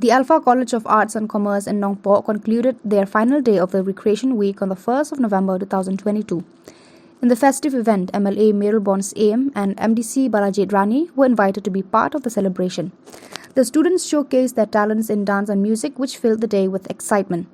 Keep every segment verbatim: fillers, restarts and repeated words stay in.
The Alpha College of Arts and Commerce in Nongpoh concluded their final day of the Recreation Week on the first of November two thousand twenty-two. In the festive event, M L A Mayralborn Syiem and M D C Balajied Rani were invited to be part of the celebration. The students showcased their talents in dance and music, which filled the day with excitement.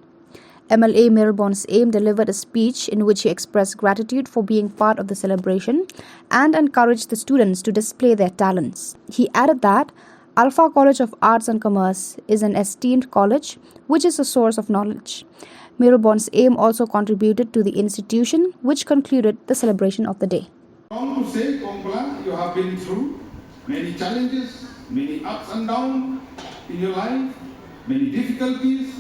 M L A Mayralborn Syiem delivered a speech in which he expressed gratitude for being part of the celebration and encouraged the students to display their talents. He added that Alpha College of Arts and Commerce is an esteemed college, which is a source of knowledge. Mayralborn Syiem also contributed to the institution, which concluded the celebration of the day. Wrong to say, Kong Bla, you have been through many challenges, many ups and downs in your life, many difficulties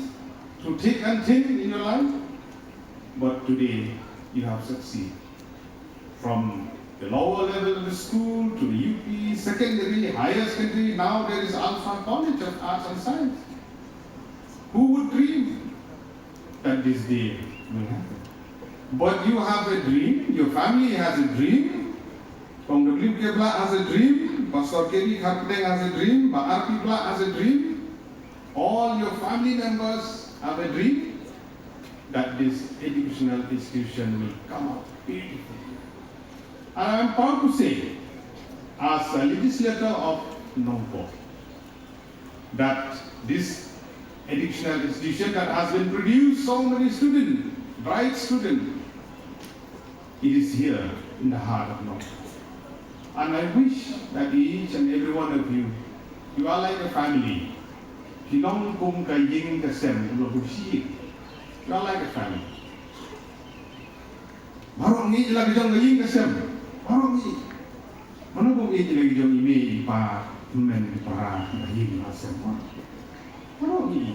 through thick and thin in your life, but today you have succeeded. From the lower level of the school to the U P, secondary, higher secondary, now there is Alpha College of Arts and Science. Who would dream that this day will happen? But you have a dream, your family has a dream. Kong W K Bla has a dream, Pastor K B Kharpdeng has a dream, Bah R P Bla has a dream. All your family members have a dream that this educational institution will come out beautiful. And I am proud to say, as a legislator of Nongpoh, that this educational institution that has been produced so many students, bright students, it is here in the heart of Nongpoh. And I wish that each and every one of you, you are like a family. Phi long kum ka ïing ka sem, kum la kum shi ïing. You are like a family. Baroh ngi la ka jong ka ïing ka sem. Baroh ngi. Mano ba ngi la ka jong i mei i pa, i hynmen i para, ka ïing ka sem. Baroh ngi.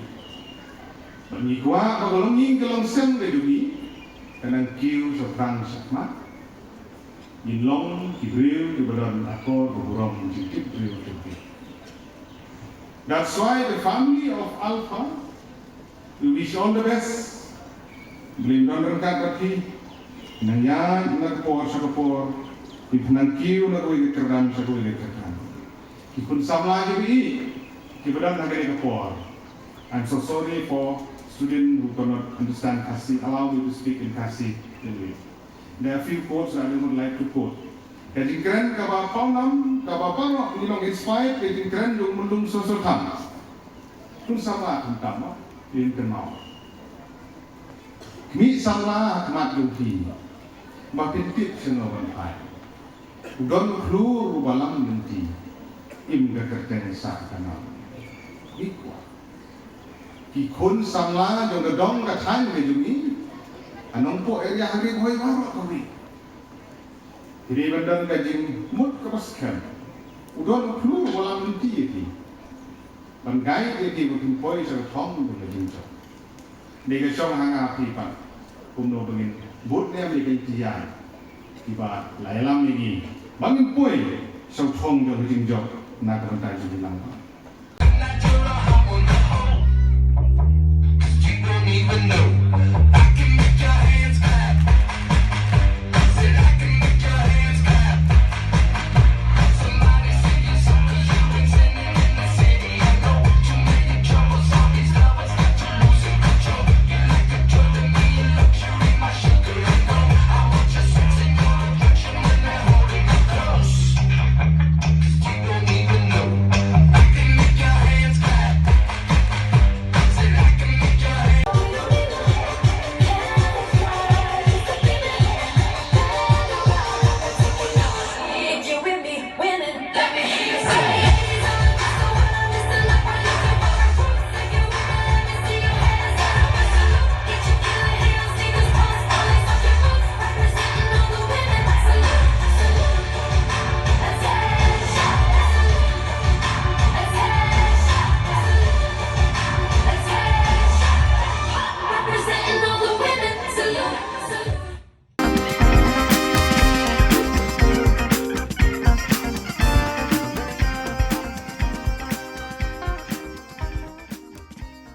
Ba ngi kwah ba ka longïing ka longsem ka jong ngi ka nang kiew sha tang sha khmat. Ngin long ki briew kiba don akor ba burom, jingtip briew jingtip. That's why the family of Alpha, we wish all the best. Blei un don ryngkat bad phi. Nang ïaid na ka por sha ka por, phi nang kiew na kawei ka kyrdan sha kawei ka kyrdan. Ki khun samla kiba ïeit kiba don ha kane ka por. I'm so sorry for student who cannot understand Khasi. Allow me to speak in Khasi language. There are few quotes that I would like to quote. Ka jingkren kaba pawnam, kaba baroh ngi long inspired, ka jingkren jong u Myllung Soso Tham. Khun samla khamtam, ïa kynmaw. Khmih samla ha khmat jong phi, ba phin tip shano ban phai. U don u khlur uba lam lynti, im ka kyrteng sah ka nam. Ngi kwah ki khun samla jong ka dong ka thaiñ ka jong ngi ha Nongpoh area, ha Ri Bhoi baroh kawei, ki dei ban don ka jingmut kaba skhem. U don u khlur uba lam lynti ïa ki, ban guide ïa ki ba kin poi sha ka thong jong ka jingjop. Dei ka shong ha nga ha phi pat kumno ba ngin bud ne em ïa ka jingthiah kiba la ïalam ïa ngi ba ngin poi sha u thong jong ka jingjop na ka bynta jong ngi lang bad.